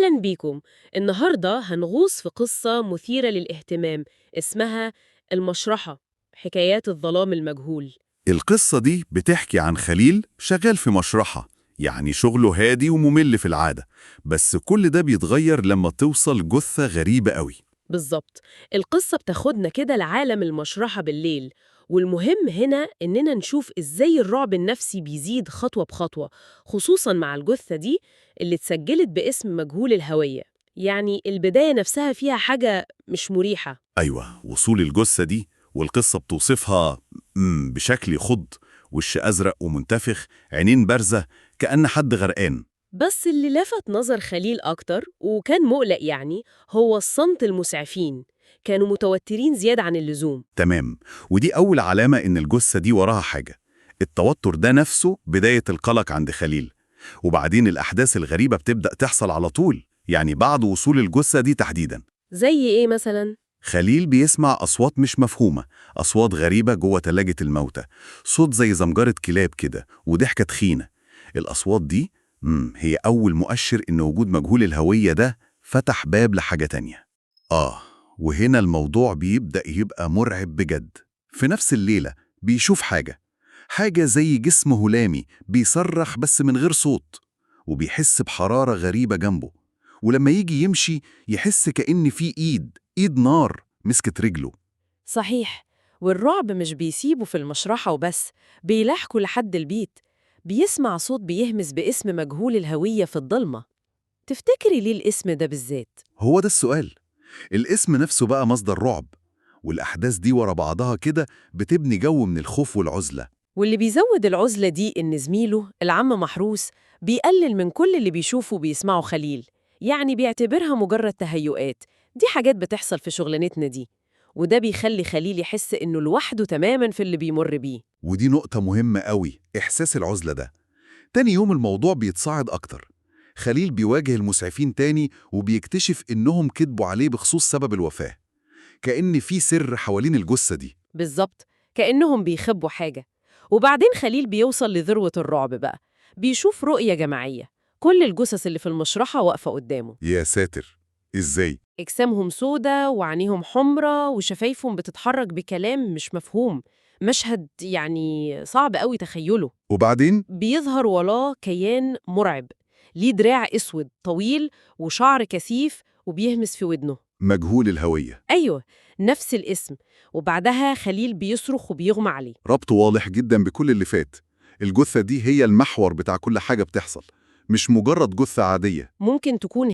أهلا بيكم. النهاردة هنغوص في قصة مثيرة للاهتمام اسمها المشرحة، حكايات الظلام المجهول. القصة دي بتحكي عن خليل شغال في مشرحة، يعني شغله هادي وممل في العادة، بس كل ده بيتغير لما توصل جثة غريبة قوي. بالظبط، القصة بتاخدنا كده لعالم المشرحة بالليل، والمهم هنا إننا نشوف إزاي الرعب النفسي بيزيد خطوة بخطوة، خصوصاً مع الجثة دي اللي اتسجلت باسم مجهول الهوية. يعني البداية نفسها فيها حاجة مش مريحة. أيوة، وصول الجثة دي والقصة بتوصفها بشكل يخض، وش أزرق ومنتفخ، عينين بارزة كأن حد غرقان. بس اللي لفت نظر خليل أكتر وكان مقلق يعني هو الصمت. المسعفين كانوا متوترين زيادة عن اللزوم. تمام، ودي أول علامة إن الجثة دي وراها حاجة. التوتر ده نفسه بداية القلق عند خليل، وبعدين الأحداث الغريبة بتبدأ تحصل على طول، يعني بعد وصول الجثة دي تحديدا. زي إيه مثلاً؟ خليل بيسمع أصوات مش مفهومة، أصوات غريبة جوه تلاجة الموتى، صوت زي زمجرة كلاب كده وضحكة تخينة. الأصوات دي هي أول مؤشر إن وجود مجهول الهوية ده فتح باب لحاجة تانية. آه، وهنا الموضوع بيبدأ يبقى مرعب بجد. في نفس الليلة بيشوف حاجة زي جسم هلامي بيصرخ بس من غير صوت، وبيحس بحرارة غريبة جنبه، ولما يجي يمشي يحس كأن في إيد نار مسكت رجله. صحيح، والرعب مش بيسيبه في المشرحة وبس، بيلاحقه لحد البيت. بيسمع صوت بيهمس باسم مجهول الهوية في الضلمة. تفتكري ليه الاسم ده بالذات؟ هو ده السؤال. الاسم نفسه بقى مصدر رعب، والأحداث دي ورا بعضها كده بتبني جو من الخوف والعزلة. واللي بيزود العزلة دي إن زميله العم محروس بيقلل من كل اللي بيشوفه وبيسمعه خليل، يعني بيعتبرها مجرد تهيؤات، دي حاجات بتحصل في شغلانتنا دي، وده بيخلي خليل يحس إنه لوحده تماماً في اللي بيمر بيه. ودي نقطة مهمة قوي، إحساس العزلة ده. تاني يوم الموضوع بيتصاعد أكتر. خليل بيواجه المسعفين تاني وبيكتشف إنهم كذبوا عليه بخصوص سبب الوفاة، كأن في سر حوالين الجثة دي. بالظبط، كأنهم بيخبوا حاجة. وبعدين خليل بيوصل لذروة الرعب بقى، بيشوف رؤية جماعية، كل الجثث اللي في المشرحة واقفة قدامه. يا ساتر، إزاي؟ أجسامهم سودة وعينيهم حمرة وشفايفهم بتتحرك بكلام مش مفهوم. مشهد يعني صعب قوي تخيله. وبعدين؟ بيظهر وراه كيان مرعب، ليه دراع أسود طويل وشعر كثيف وبيهمس في ودنه. مجهول الهوية. أيوه، نفس الاسم. وبعدها خليل بيصرخ وبيغمى عليه. ربط واضح جدا بكل اللي فات. الجثة دي هي المحور بتاع كل حاجة بتحصل، مش مجرد جثة عادية. ممكن تكون